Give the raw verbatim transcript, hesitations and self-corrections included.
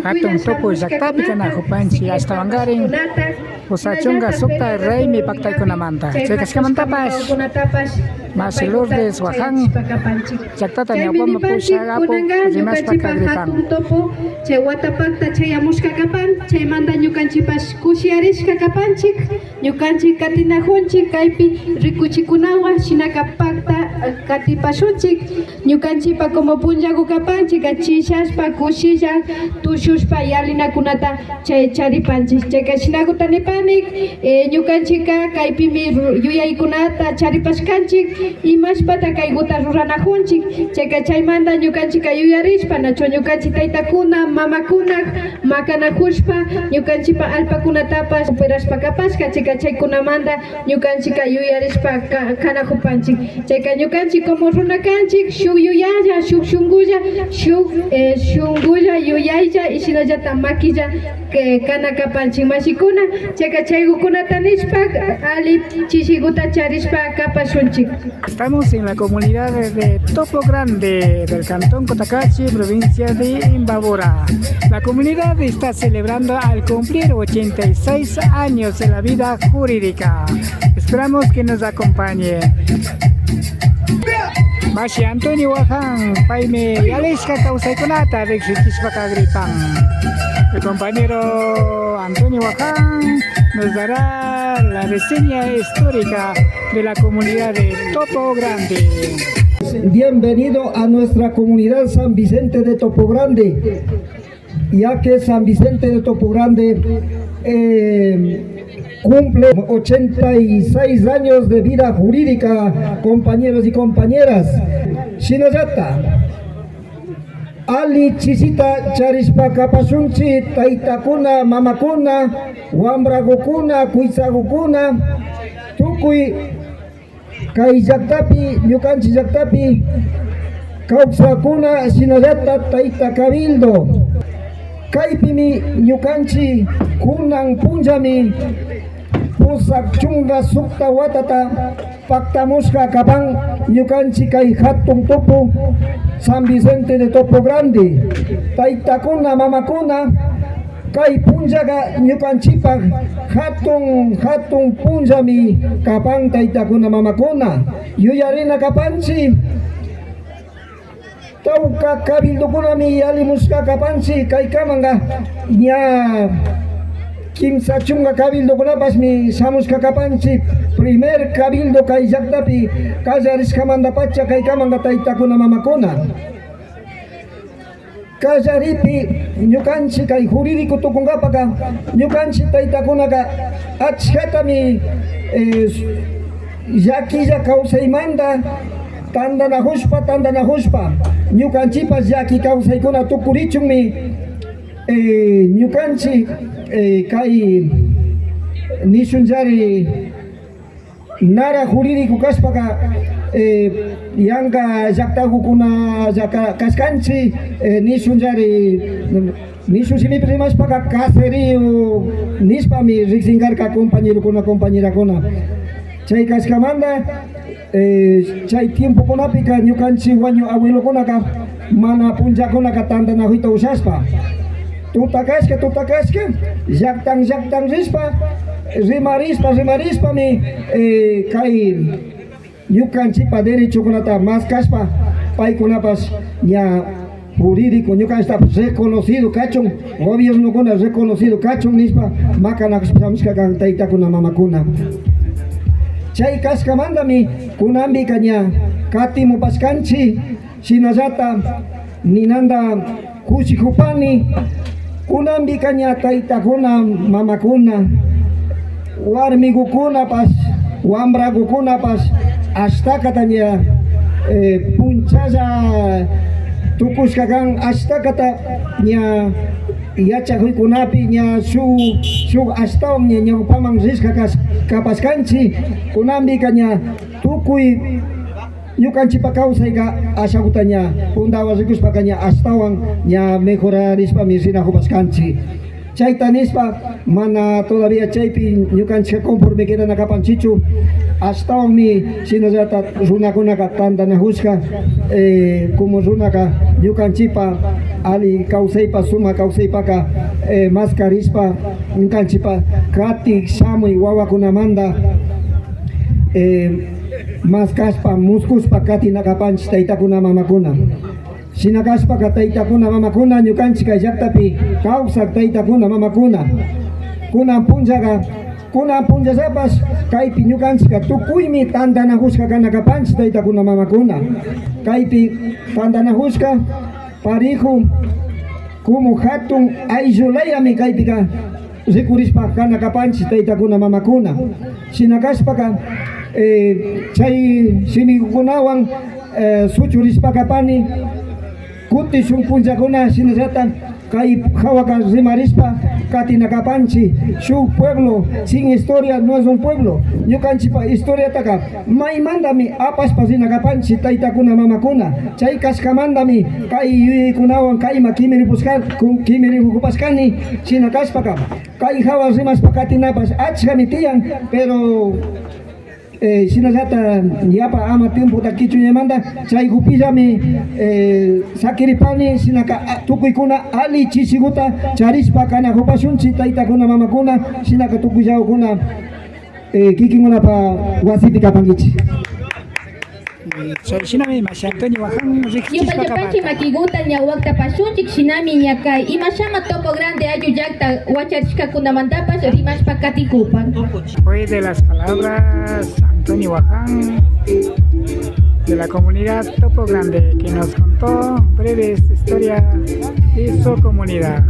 Hatun tupu llaktapi kanakupanchik, ashtawankarin pusak chunka sukta raymi paktaykunamanta. Chay kashkamantapash mashi Lourdes Guaján llaktata ñawpaman pushak apuk rimashpa kagripan. Chay wata pakta chayamushka kapan, chaymanta ñukanchikpash kushiyarishka kapanchik. Ñukanchik katinakunchik kaypi rikuchikunawan, shinaka pakta, eh, katipashunchik. Ñukanchikpa como punllaku kapanchik, chishashpa kushilla tushushpa yalinakunata chay charipanchik. Chayka shinakuta nipani, eh, ñukanchikka kaypimi ru-, yuyaykunata charipashkanchik, imashpata kaykuta ruranakunchik. Chayka chaymanta ñukanchikka yuyarishpa, nachu ñukanchik taytakuna, mamakuna makanakushpa, ñukanchikpa allpakunatapash operashpa kapashka, chayka chaykunamanta ñukanchikka yuyarishpa ka-, kanakupanchik. Chayka ñukanchik como runa kanchik, shuk yuyaylla, shuk shunkulla, shuk, eh, shunkulla yuyaylla y shinallata makilla, eh, kana kapanchik mashikuna. Chayka chaykukunata nishpa, alli chishikuta charishpa kapashunchik. Estamos en la comunidad de Topo Grande del cantón Cotacachi, provincia de Imbabura. La comunidad está celebrando al cumplir ochenta y seis años de la vida jurídica. Esperamos que nos acompañe. Mashi Antonio Guaján, paymi yalishka kawsaykunata riksichishpa kagripan. El compañero Antonio Guaján nos dará la reseña histórica de la comunidad de Topo Grande. Bienvenido a nuestra comunidad San Vicente de Topo Grande, ya que San Vicente de Topo Grande, eh, cumple ochenta y seis años de vida jurídica, compañeros y compañeras. Shinallata, alli chishita charishpa kapashunchik, taytakuna, mamakuna, wambrakukuna, kuytsakukuna, tukuy kay llaktapi, ñukanchik llaktapi kawsakkuna, shinallata tayta cabildo. Kaypimi ñukanchik kunan punllami pusak chunka sukta watata paktamushka kapan ñukanchik kay hatun tupu San Vicente de Topo Grande. Taytakuna, mamakuna, kay punllaka ñukanchikpak hatun, hatun punllami kapan, taytakuna, mamakuna. Yuyarina kapanchik. Tawka cabildokunami yalimushka kapanchik kaykamanka, ña kimsa chunka cabildokunapashmi shamushka kapanchik. Primer cabildo kay llaktapi kallarishkamantapacha kaykamanka, taytakuna, mamakuna. Kallaripi ñukanchik kay jurídico tukunkapaka, ñukanchik taytakunaka achkatami, eh, llakilla kawsaymanta tantanakushpa, tantanakushpa, ñukanchikpash llaki kawsaykuna tukurichunmi, eh, ñukanchik, eh, kay nishunllari nara jurídico kashpaka, eh, yanka llaktakukunalla ka-, kashkanchik, eh, nishunllari, nishun shimipi rimashpaka caserío nishpami riksinkarka compañerokuna, compañerakuna. Chay kashkamanta, eh, chay tiempokunapika ñukanchik wañuk abuelokunaka mana punllakunaka tantanakuyta ushashpa, tuta kashka, tuta kashka, llaktan, llaktan rishpa, rimarishpa, rimarishpami, eh, kay ñukanchikpa derechokunata maskashpa, paykunapash ña jurídico, ñukanchiktapash reconocido kachun, gobiernokuna reconocido kachun nishpa makanakushpa shamushka kan, taytakuna, mamakuna. Chay kashkamantami kunanpika ña katimupashkanchik. Shinallata ninanta kushikupani, kunanpika ña taytakuna, mamakuna, warmikukunapash, wambrakukunapash ashtakata ña, eh, punchalla tukushka kan, ashtakata ña yachakuykunapi ña shuk, shuk ashtawan ña ñawpaman rishka kash-, kapashkanchik. Kunanpika ña tukuy ñukanchikpa kawsayka ashakuta ña puntawan rikushpaka ña ashtawan ña mejorarishpami rinakupashkanchik. Chayta nishpa, mana todavía chaypi ñukanchikka conforme quedana kapanchikchu. Ashtawanmi shinallata runakunaka tantanakushka, eh, como runaka ñukanchikpa alli kawsaypa, sumak kawsaypaka, eh, maskarishpa, ñukanchikpa kati shamuy wawakunamanta, eh, maskashpa, muskushpa katina kapanchik taytakuna, mamakuna. Shina kashpaka taytakuna, mamakuna, ñukanchik kay llaktapi kawsak taytakuna, mamakuna, kunan punllaka, kunan punllallapash kaypi ñukanchikka tukuymi tantanakushka kana kapanchik taytakuna, mamakuna. Kaypi tantanakushka parejo como hatun ayllulayami kaypika rikurishpa kana kapanchik taytakuna, mamakuna. Shina kashpaka, eh, chay shimikukunawan, eh, suchurishpa kapani, kutin shuk punllakuna shinallata kay hawaka rimarishpa katina kapanchik. Shuk pueblo sin historia no es un pueblo. Ñukanchikpa historiataka maymantami apashpa rina kapanchik taytakuna, mamakuna. Chay kashkamantami kay yuyaykunawan kayma kimiripushka-, ku-, kimirikupashkani. Shina kashpaka kay hawa rimashpa katinapash achkami tiyan, pero, eh, shinallata yapa ama tiempota kichuñamanta chaykupillami, eh, sakiripani, shinaka, a, tukuykuna alli chishikuta charishpa kanakupashunchik taytakuna, mamakuna, shinaka tukuyllakuna, eh, kikinkunapa wasipi kapankichik. Chayshinami mashi Antonio Guaján riksichishpa kapan. Yupachapanchik makikuta ñawakta pashunchik, shinami ña kay imashama Topo Grande ayllu llakta wacharishkakunamantapash rimashpa katikupan. Fue de las palabras Antonio Guaján de la comunidad Topo Grande, que nos contó breves historia de su comunidad.